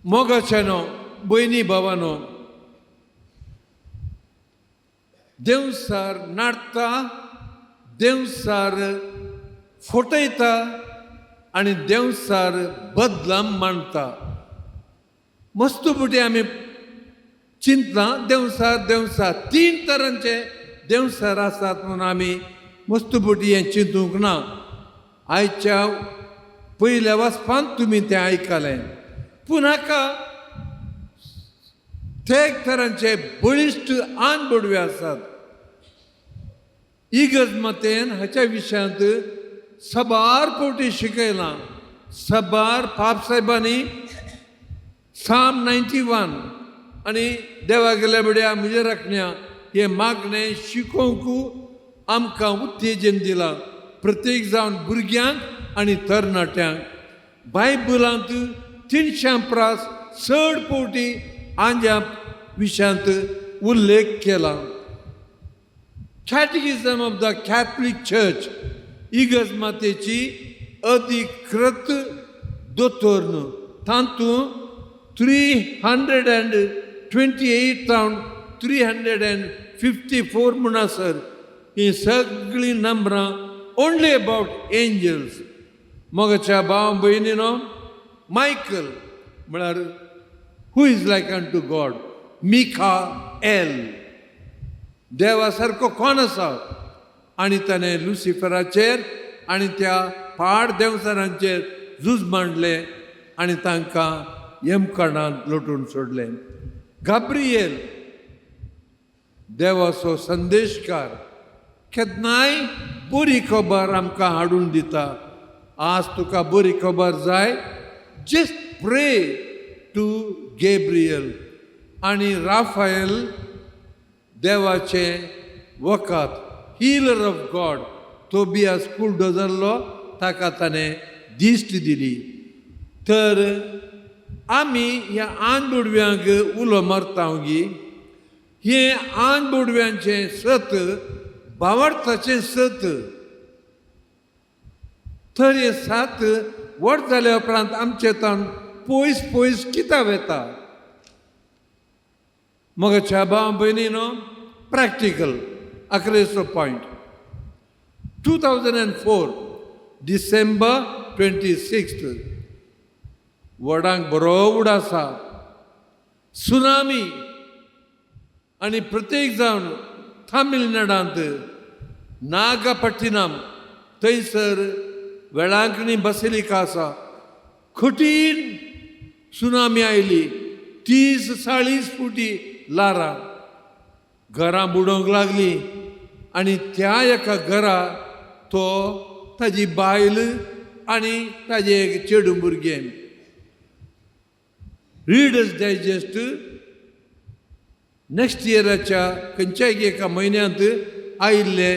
मोगाच्यानो, भयणी भावानो, देंवचार नाडता, देंवचार फटयता आनी देंवचार बदलाम मांडटा. मस्त पुटी आमी चिंतलां, देंवचार देंवचार तीन तरांचे देंवचार आसात म्हणून आमी मस्त पुटी हें चिंतूंक ना. आयच्या पयल्या वाचपांत तुमी तें आयकलें. पूण हाका थेक तरांचे बळिश्ट आन बडवे आसात. इगर्ज मतेन हाच्या विशयांत सबार फावटी शिकयलां. सबार पापसाहेबांनी साम 91 आनी देवा गेल्या बड्या म्हज्या राखण्या हें मागणें शिकोवंक आमकां उत्तेजन दिलां, प्रत्येक जावन भुरग्यांक आनी तरणाट्यांक. बायबलांत 300 प्रास चड फावटी आंज्या विशयांत उल्लेख केला. Catechism of the Catholic Church, इगर्ज मातेची अधिकृत दोतोर्न, तातूंत 328 थावन 354 म्हणसर ही सगळीं नंबरां ओन्ली अबावट एंजल्स. मोगाच्या भाव भयणीनो, मायकल म्हळ्यार who is like unto God, Michael, देवा सारको कोण आसा? आनी ताणें लुसिफराचेर आनी त्या पाड देंवचारांचेर झूज मांडलें आनी तांकां यमकणांत लोटून सोडलें. गाब्रिएल, देवाचो संदेशकार, केन्नाय बरी खबर आमकां हाडून दिता. आज तुका बरी खबर जाय, just pray to Gabriel. आनी राफायल, देवाचें वखद, हिलर ऑफ गॉड. तोबियास कुड्डो जाल्लो, ताका ताणें दिश्ट दिली. तर आमी ह्या आनबुडव्यांक उलो मारता गी, हें आनबुडव्यांचें सत भावार्थाचें सत. तर हें सात व्हड जाल्या उपरांत आमचें तान पयस पयस कित्याक वेता? मोगाच्या भाव भयणीनो, प्रॅक्टिकल अकरेचो पॉयंट. 2004 December 26, वडांक बरो उड आसा, सुनामी आनी प्रत्येक जावन तामिळनाडांत नागापट्टिनम थंयसर वेळांकणी बसिलिका आसा. कठीण सुनामी आयली, 30-40 फुटी ल्हारां, घरां बुडोवंक लागली आनी त्या एका घरा तो, ताजी बायल आनी ताजें एक चेडूं भुरगें. रिडर्स डायजेस्ट नेक्स्ट इयराच्या खंयच्याय एका म्हयन्यांत आयिल्ले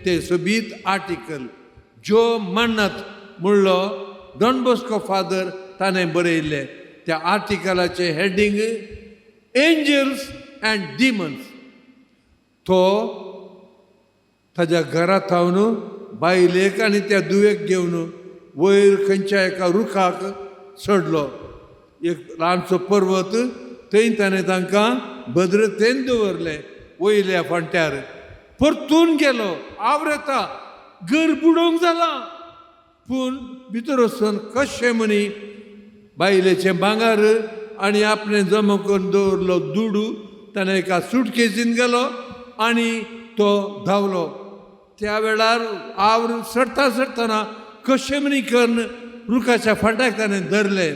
ते सोबीत आर्टिकल, जो मन्नत म्हणलो डॉन बॉस्को फादर, ताणें बरयल्लें. त्या आर्टिकलाचें हेडींग एंजल्स अँड डिमन्स. तो ताज्या घरा थावन बायलेक आनी त्या दुवेक घेवन वयर खंयच्या एका रुखाक चडलो, एक ल्हानसो पर्वत. थंय ताणें तांकां भद्रतेन दवरलें वयल्या फांट्यार. परतून गेलो, आवरेता, घर बुडोवंक जालां. पूण भितर वचून कशें म्हणी बायलेचें भांगर आनी आपणें जमा करून दवरलो दुडू ताणें एका सुटकेजीन गेलो आनी तो धांवलो. त्या वेळार आवर चडटा चडटना कशें म्हणी करून रुखाच्या फांट्याक ताणें धरलें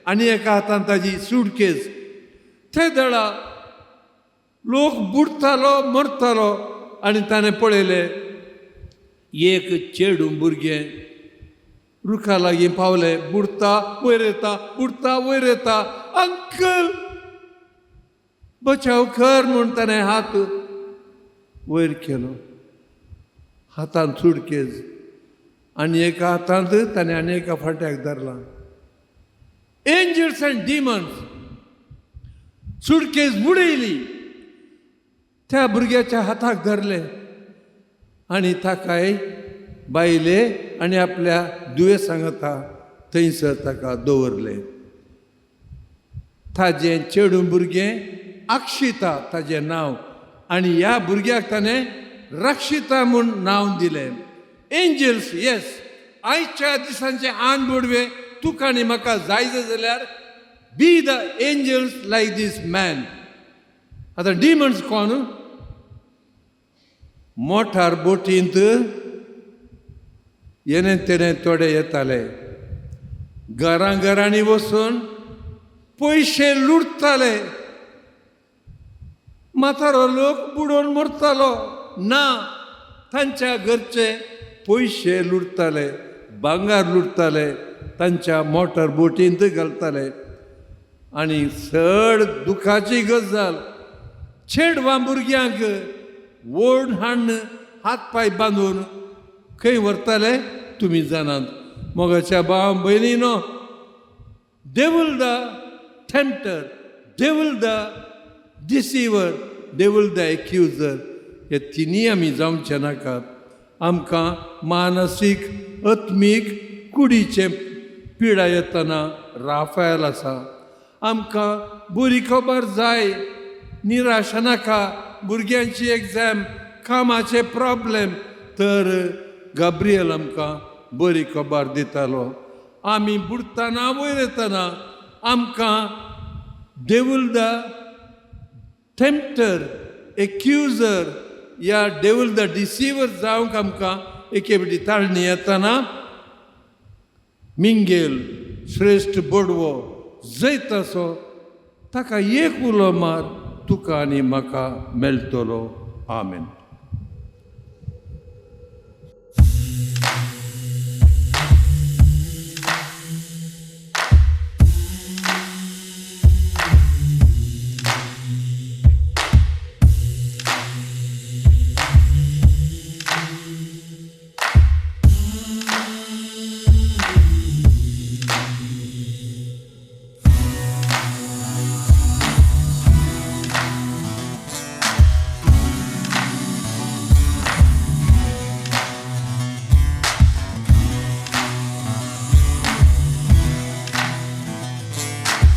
आनी एका हातान ताजी सुटकेज. ते दळा लोक बुडतालो, मरतालो आनी ताणें पळयलें, एक चेडूं भुरगें रुखा लागीं पावलें. बुडता वयर येता, बुडता वयर येता. "अंकल, बचाव कर" म्हूण ताणें हात वयर केलो. हातान सुटकेज आनी एका हातांत ताणें आनी एका फांट्याक धरलां. Angels and demons. Suitcase उडयली, त्या भुरग्याच्या हाताक धरलें आनी ताकाय बायले आनी आपल्या दुयेंस सांगता थंयसर ताका दवरलें. ताजें चेडूं भुरगें अक्षिता ताजें नांव आनी ह्या भुरग्याक ताणें रक्षिता म्हूण नांव दिलें. एंजल्स, येस, आयच्या दिसांचे आन बोडवे तुका आनी म्हाका जाय जाल्यार be the angels like this man. आतां डिमन्स कोण? मोटार बोटींत येणे तेणे थोडे येताले, घरां घरांनी वचून पयशे लुटताले. म्हातारो लोक बुडोवन मरतालो ना, तांच्या घरचे पयशे लुटताले, भांगर लुटताले, तांच्या मोटर बोटींत घालताले. आनी चड दुखाची गजाल, चेडवां भुरग्यांक ओड हाडून हात पांय बांदून खंय व्हरताले तुमी जाणात. मोगाच्या भाव भयणीनो, devil the tempter, devil the deceiver, devil the accuser, हे तिनूय आमी जावचे नाकात. आमकां मानसीक, आत्मीक, कुडीचे पिडा येतना राफायल आसा. आमकां बरी खबर जाय, निराशा नाका. भुरग्यांची एग्जाम, कामाचे प्रॉब्लेम, तर गाब्रियल आमकां बरी खबर दितालो. आमी बुडटना वयर येतना आमकां डेवल the टेम्प्टर, एक्युजर या डेवल the deceiver जावंक आमकां एके फावटी ताळणी येतना मिंगेल श्रेश्ठ बोडवो जैताचो ताका एक उलो मार, तुका आनी म्हाका मेळटलो. आमेन.